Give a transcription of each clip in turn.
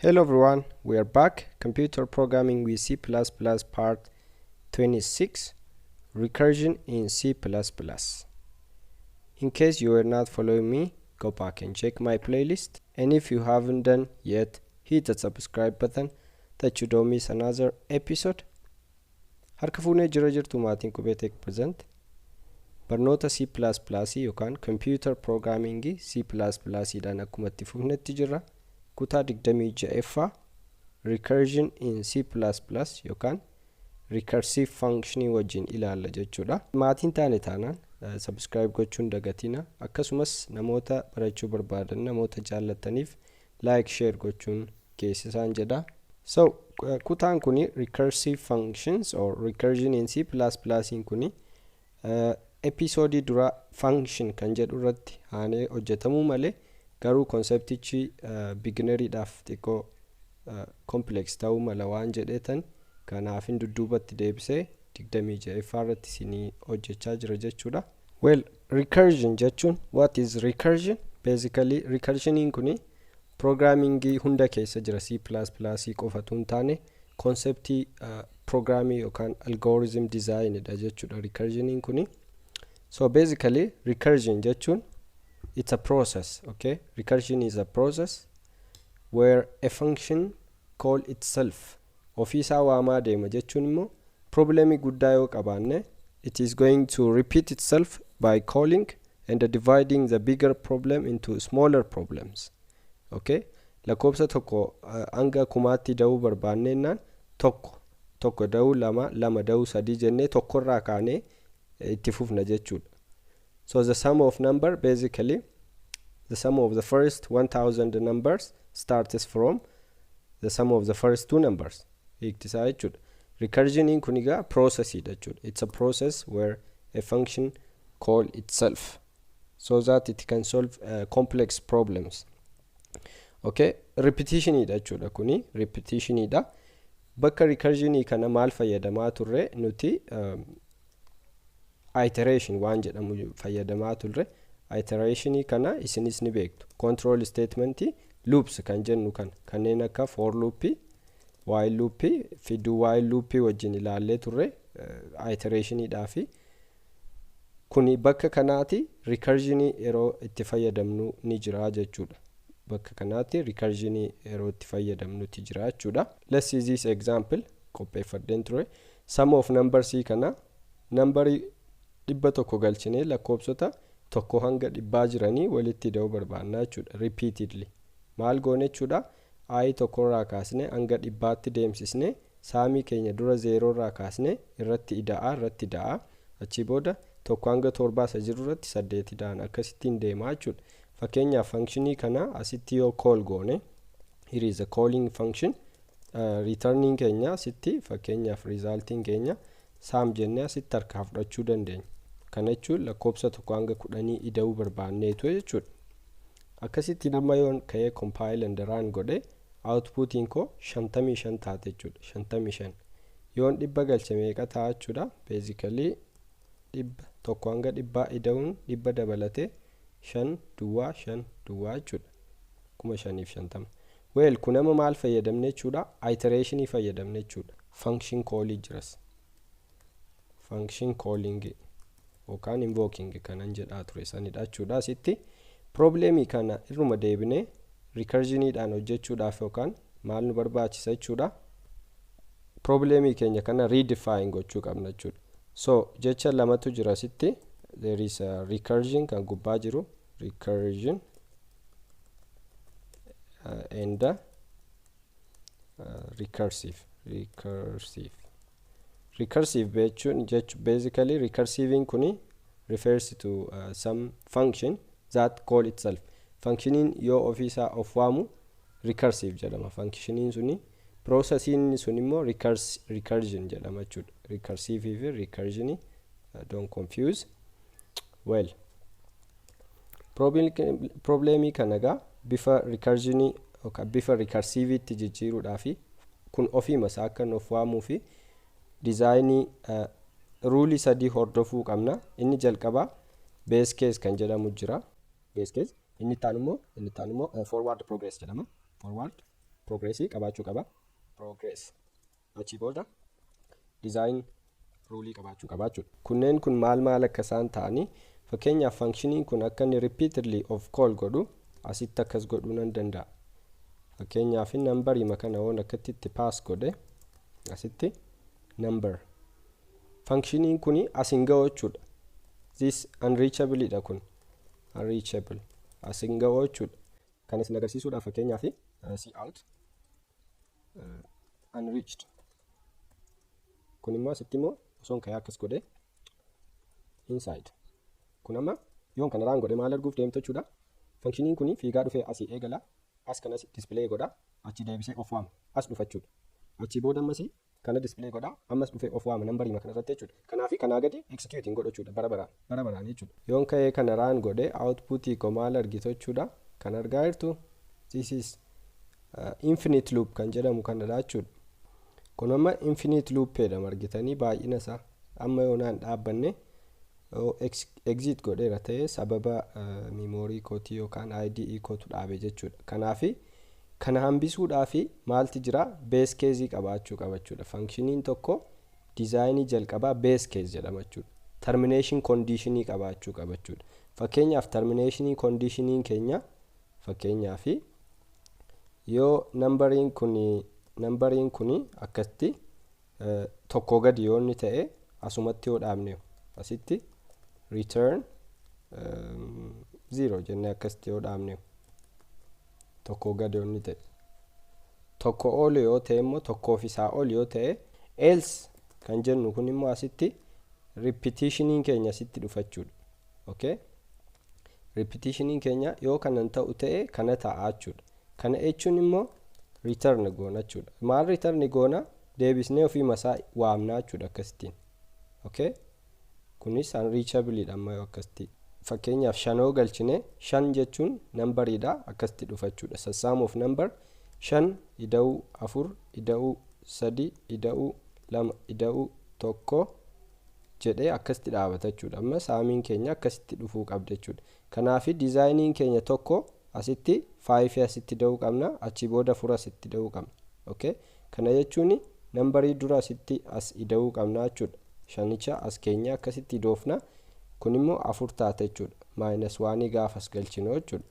Hello everyone, we are back. Computer Programming with C++ Part 26, Recursion in C++. In case you were not following me, go back and check my playlist. And if you haven't done yet, hit the subscribe button that you don't miss another episode. Harka fuunee jira jirtu maatiin Qubee Tech Present. Barnoota C++ yookaan Computer Programming C++ dhaan akkuma itti fufnetti jirra. Kutaa 26ffaa, Recursion in C++ yookaan recursive functionii wajjin ilaalla jechuudha. Maatiin taane taanaan subscribe gochuun dagatina. Akkasumas namoota barachuu barbaadan, namoota jaallataniif like, share gochuun geessisaan jedha. So kutaan kuni recursive functions or recursion in C++ kuni episoodii dura function kan jedhu irratti aanee hojjetamuu malee, garuu conceptichi beginneriidhaaf xiqqoo complex ta'uu mala waan jedheetan kanaafin dudduubatti deebisee 26ffaa irratti isinii hojjechaa jira jechuudha. Well, recursion jechuun, what is recursion? Basically, recursioniin kuni programmingii hunda keessa jira, C++ qofatu hin taane, conceptii programming yookaan algorithm design dha jechuudha recursioniin kuni. So basically, recursion jechuun it's a process, okay? Recursion is a process where a function call itself, ofiisaa waamaa deema jechuun immoo problemii guddaa yoo qabaanne, it is going to repeat itself by calling and dividing the bigger problem into smaller problems, okay? Lakkoofsa tokko hanga kumaatti da'uu barbaanneennaan, tokko tokko da'uu lama, lama da'uu sadii jennee tokkorraa kaanee itti fufna jechuudha. So the sum of number, basically the sum of the first 1000 numbers starts from the sum of the first two numbers hiiktisaa jechuudha. Recursioniin kun egaa processidha jechuudha. It's a process where a function call itself so that it can solve complex problems, okay? Repetitionidha jechuudha, kuni repetitionidha. Bakka recursionii kana maal fayyadamaa turre nuti? Iteration waan jedhamu fayyadamaa turre. Iterationii kana isinis ni beektu, control statement, loops kan jennu kana, kanneen akka for loopii, while loopii fi do while loopii wajjin ilaallee turre iterationiidhaa. Fi kuni bakka kanaati recursionii yeroo itti fayyadamnu ni jira jechuudha. Bakka kanaatti recursionii yeroo itti fayyadamnuti jira jechuudha. Let's see this example qopheeffadheen ture. Sum of numbers kana, numberii 100 galchinee lakkoofsota tokko hanga dhibbaa jiranii walitti hidhuu barbaannaa jechuudha. Repeatedly maal goone jechuudha? I tokkorraa kaasne hanga dhibbaatti deemsisne, sumii keenya dura zeeroorraa kaasne irratti ida'aa, irratti ida'aa, achii booda tokko hanga torbaa isa jiru irratti saddeet ida'an, akkasittiin deemaa jechuudha. Fakkeenyaaf, functionii kana asitti yoo call goone, here is a calling function, returning keenya asitti, fakkeenyaaf resultiin keenya sum jennee asitti harkaa fudhachuu dandeenya. Kana jechuun lakkoofsa tokko hanga 10 ida'uu barbaanneetu jechuudha. Akkasitti nama yoon ka'ee compile and run godhe, outputiin koo 55 taate jechuudha. 55 yoon 100 galche meeqa ta'a jechuudha? Basically, 100 hanga dhibbaa ida'uun 100 dabalatee shan duwwaa shan duwwaa jechuudha, 5050. Well, kun amma maal fayyadamne jechuudha? Iterationii fayyadamne jechuudha. Function callii jiras, function calling yookaan invoking kanan jedhaa ture sanidha jechuudha. Asitti problemii kana irruma deebinee recursioniidhaan hojjechuudhaaf yookaan maal nu barbaachisa jechuudha? Problemii keenya kana redefine gochuu qabna jechuudha. So jecha lamatu jira asitti. There is a recursion kan gubbaa jiru, recursion and recursive. Recursive jechuun jechu, basically recursive kuni refers to some function that call itself. Functioniin yoo ofiisaa of waamu recursive jedhama. Functioniin suni, processiin sun immoo recursion jedhama jechuudha. Recursive fi recursion, don't confuse. Well, problemii kana gaa bifa recursionii yookaan bifa recursiviitti jijjiiruudhaafi, kun ofiima isaa akka of waamuu fi designii ruleii sadii hordofuu qabna. Inni jalqabaa base case kan jedhamu jira. Base case. Inni itti aanu immoo forward progress jedhama. Forward Progressii qabaachuu qaba. Progress. Achii booda design ruleii qabaachuu qaba jechuudha. Kunneen kun maal maal akka isaan ta'anii, fakkeenyaaf functioniin kun akka inni repeatedly of call godhu asitti akkas godhuu nan danda'a. Fakkeenyaaf numberii kana yoon akkatti itti pass godhe, asitti number, functioniin kun as hin ga'u jechuudha. This unreachable dha, kun unreachable, as hin ga'u jechuudha. Kan isin agarsiisuudhaaf, fakkeenyaaf cout unreached. Kun immoo asitti immoo osoon ka'ee akkas godhe, inside. Kun amma yoon kana run godhe maal arguuf deemtu jechuudha? Functioniin kun fiigaa dhufee asii eegala, as kanas display godha, achi deebisee of waama, as dhufa jechuudha. Achi booda ammas kana display godha, ammas dhufee of waama numberii kana irratti jechuudha. Kanaafi kanaa gadi execute hin godhu jechuudha, bara baraan bara baraan jechuudha. Yoon ka'ee kana run godhe, outputii koo maal argitu jechuudha? Kan argaa jirtu this is infinite loop kan jedhamu kanadha jechuudha. Kun amma infinite loop jedhama. Argitanii baay'ina isaa amma yoonaan dhaabbanne exit godheera ta'e, sababa memory kootii yookaan IDE kootu dhaabe jechuudha. Kanaafi kana hambisuudhaafi maalti jira? Base case qabaachuu qaba jechuudha. Functioniin tokko designii jalqabaa base case jedhama jechuudha. Termination conditionii qabaachuu qaba jechuudha. Fakkeenyaaf termination conditioniin keenya, fakkeenyaaf yoo numberiin kun akkatti tokko gadi yoo inni ta'e, asumatti yoo dhaabne, asitti return 0 jennee akkasitti yoo dhaabne, tokko gadi yoo inni ta'e, tokko ol yoo ta'e immoo, tokkoof isaa ol yoo ta'e, else kan jennu kun immoo asitti repetitioniin keenya asitti dhufachuudha. Okay, repetitioniin keenya yoo kanan ta'u ta'e kana ta'a jechuudha. Kana jechuun immoo return goona jechuudha. Maal return goona? Deebisnee ofii masaa waamnaa jechuudha akkasittiin. Okay, kunis unreachable dha. Amma yoo akkasitti fakkeenyaaf shanoo galchine, shan jechuun numberiidha, akkasitti dhufa jechuudha. Sum of number shan ida'uu afur ida'uu sadi ida'uu lama ida'uu tokko jedhee akkasitti dhaabata jechuudha. Amma sumiin keenya akkasitti dhufuu qabda jechuudha. Kanaafi designiin keenya tokko asitti fiveii asitti da'uu qabna, achii booda afur asitti da'uu qabna. Okay, kana jechuun numberii dura asitti as ida'uu qabna jechuudha. Shanicha as keenya akkasitti idoofna. Kun immoo afur taate jechuudha, minus oneii gaafa as galchinu jechuudha.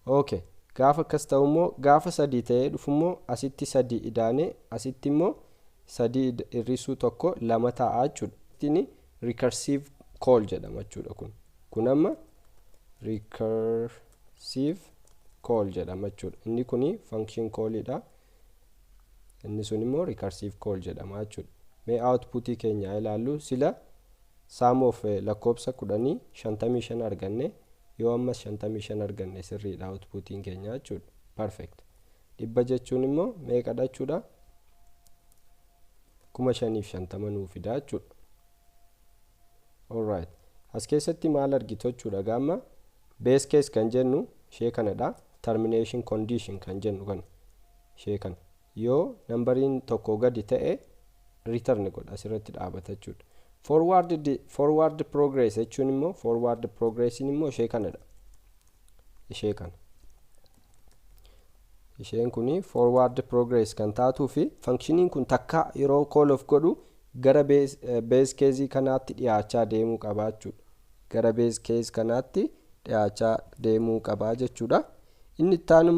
Okay, gaafa akkas ta'u immoo, gaafa sadii ta'ee dhufu immoo, asitti sadii idaane, asitti immoo sadii hir'isuu tokko lama ta'a jechuudha. Ittiin recursive call jedhama jechuudha. Kun amma recursive call jedhama jechuudha. Inni kuni function callidha, inni sun immoo recursive call jedhama jechuudha. Mee outputii keenya ilaallu. Sila sum of lakkoobsa 10 55 arganne. Yoo ammas 55 arganne, sirriidha outputiin keenya jechuudha. Perfect. 100 jechuun immoo meeqadha jechuudha? 5050 nuu fida jechuudha. Alright, as keessatti maal argitu jechuudha? Gaama base case kan jennu ishee kanadha. Termination condition kan jennu kana, ishee kana. Yoo numberiin tokko gadi ta'e return godha, asirratti dhaabata jechuudha. Forward progress jechuun immoo, forward progressin immoo ishee kanadha. Ishee kana, isheen kuni forward progress kan taatuu fi functioniin kun takka yeroo call of godhu gara base case kanaatti dhiyaachaa deemuu qabaa jechuudha. Gara base case kanaatti dhiyaachaa deemuu qabaa jechuudha. Inni itti aanu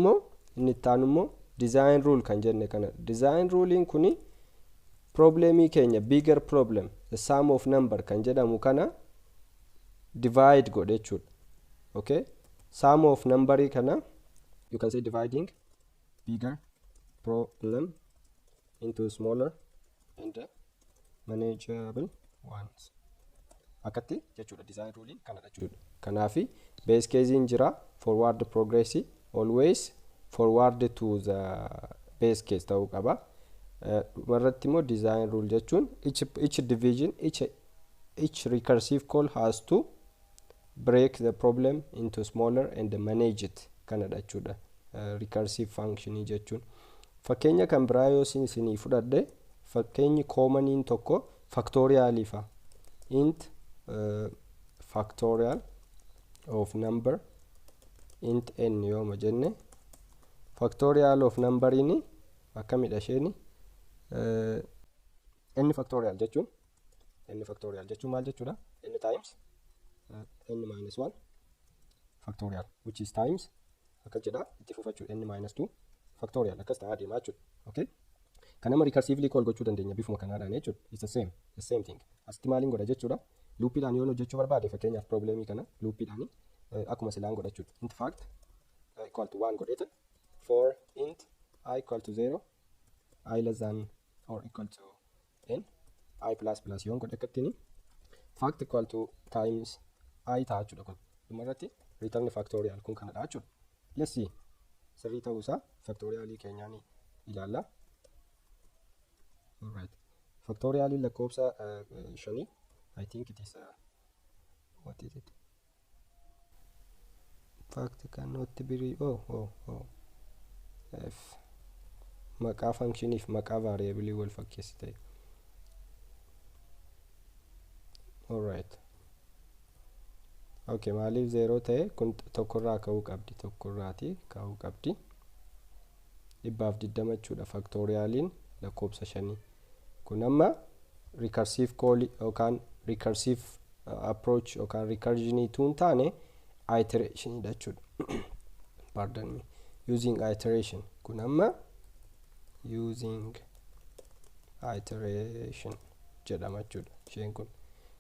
immoo design rule kan jenne kana. Design rulein kuni problemii keenya, bigger problem, the sum of number kan jedhamu kana divide godhe jechuudha. Okay, sum of numberii kana, you can say dividing bigger problem into smaller and manageable ones akkatti jechuudha. Design rulein kanadha jechuudha. Kanaafi base casein jira, forward progress always forward to the base case ta'uu qaba. Dhumarratti immoo design rule jechuun each division, each recursive call has to break the problem into smaller and manage it. Kanadha jechuudha recursive function jechuun. Fakkeenya kan biraa yoo isinii fudhadhe, fakkeenyi commoniin tokko factorialii fa. Int factorial of number int n yooma jenne, Factorial of numberiin akkamidha isheeni? N factorial jechuun, n factorial jechuun maal jechuudha? N times n minus 1 factorial, which is times akkas jedha itti fufa, n minus 2 factorial akkas ta'aa deemaa jechuudha. Okay? Kanama recursively call gochuu dandeenya bifuma kanaadhaan jechuudha. It's the same thing. Asitti maaliin godha jechuudha? Loopiidhaan yoon hojjechuu barbaade, fakkeenyaaf problemii kana loopiidhaan akkuma silaan godha jechuudha. Int fact equal to 1 godheeta for int i equal to 0, i less than or equal to n, i plus plus yoon godhe, akkattiin fact equal to times i ta'a jechuudha. Kun dhumarratti return factorial kun kanadha jechuudha. Let's see, sirrii ta'uusaa factorialii keenyaan ilaalla. Alright. Factorialii lakkoofsa shanii, I think it is what is it? Fact cannot be, oh, f maqaa functioniif maqaa variableii wal fakkeessite. Alright. Okay, maaliif zeeroo ta'e kun? Tokkorraa ka'uu qabdi, tokkorraati ka'uu qabdi. 120 jechuudha factorialiin lakkoofsa shanii. Kun amma recursive call yookaan recursive approach yookaan recursionii tuun taane iteration jechuudha. Pardon me. Using iteration. Kun amma using iteration jedhama jechuudha isheen kun.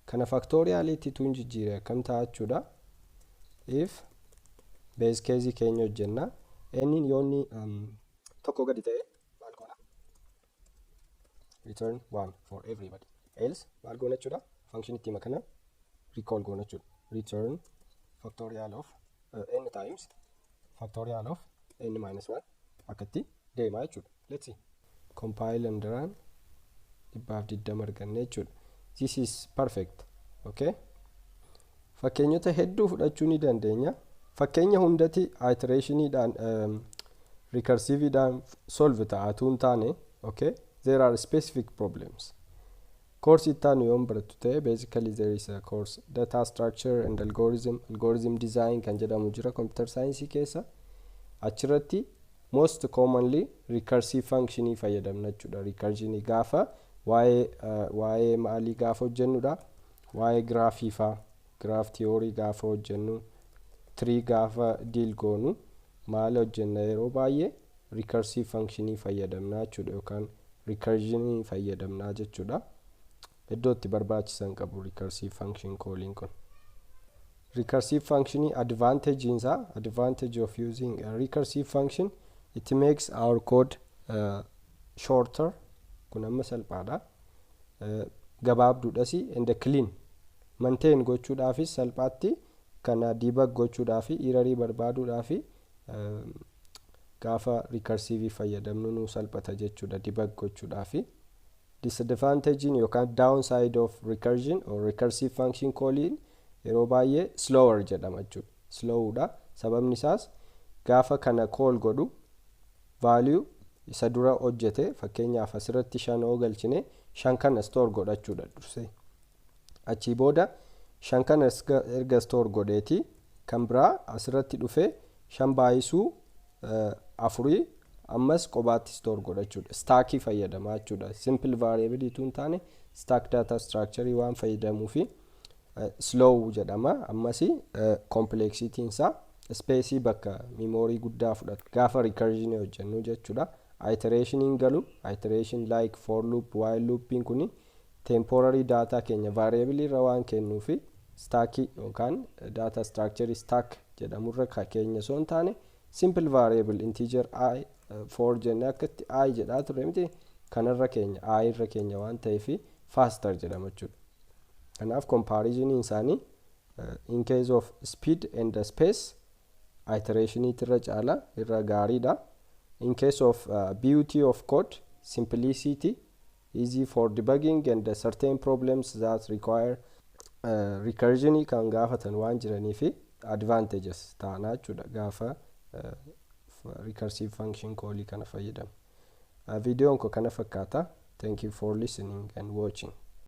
Kana factorialiitti tuun jijjiire akkam ta'a jechuudha? If base case keenya hojjenna, n yoonni tokko gadi ta'e maal goona? Return 1 for everybody. Else maal goona jechuudha? Function itti kana recall goona jechuudha. Return factorial of n times factorial of n minus 1 akkatti deemaa jechuudha. Let's see. Compile and run. 120 arganne jechuudha. This is perfect. Okay, fakkeenyota hedduu fudhachuu ni dandeenya. Fakkeenya hundatti iterationiidhaan recursiveidhaan solve ta'atuu hin taane. Okay, there are specific problems. Course itti aanu yoon barattu ta'e, basically there is a course, data structure and algorithm design kan jedhamu jira computer science keessa. Achirratti most commonly recursive functionii fayyadamna jechuudha. Recursionii gaafa waa'ee maalii gaafa hojjennudha? Waa'ee graphii faa, graph theory gaafa hojjennu, tree gaafa deal goonu, maal hojjenna? Yeroo baay'ee recursive functionii fayyadamna jechuudha yookaan recursionii fayyadamna jechuudha. Iddoo itti barbaachisan qabu recursive function calling kun. Recursive function advantage isaa, advantage of using a recursive function, it makes our code shorter. Kun amma salphaadha, gabaabduudhas, and clean maintain gochuudhaafis salphaatti kana debug gochuudhaafi errorii barbaaduudhaafi gaafa recursive fayyadamnu nu salphata jechuudha debug gochuudhaafi. Disadvantage yookaan downside of recursion or recursive function calling, yeroo baay'ee slower jedhama jechuudha. Slowudha. Sababni isaas gaafa kana call godhu value isa dura hojjete, fakkeenyaaf asirratti shan oo galchine, shan kana store godhachuudha dursee. Achii booda shan kana erga store godheeti kan biraa asirratti dhufee shan baay'isuu afurii ammas qobaatti store godhachuudha. Stackii fayyadamaa jechuudha. Simple variable tun taane stack data structure waan fayyadamuufi slow jedhama. Ammas complexity isaa space, bakka memory guddaa fudhata gaafa recursion hojjennu jechuudha. Iterationiin galu, iteration like for loop, while loopiin kuni temporary data keenya variable irra waan kennuufi stackii yookaan data structure stack jedhamurra keenya osoo hin taane simple variable integer i for jennee akkatti i jedhaa turre miti, kanarra keenya, i irra keenya waan ta'eef faster jedhama jechuudha. Kanaaf comparison isaanii in case of speed and space, iteration irra caala, irra gaariidha. In case of beauty of code, simplicity, easy for debugging and certain problems that require recursion kan gaafatan waan jiranii fi advantages ta'anaa jechuudha gaafa recursive function callii kana fayyadamu. Viidiyoon koo kana fakkaata. Thank you for listening and watching.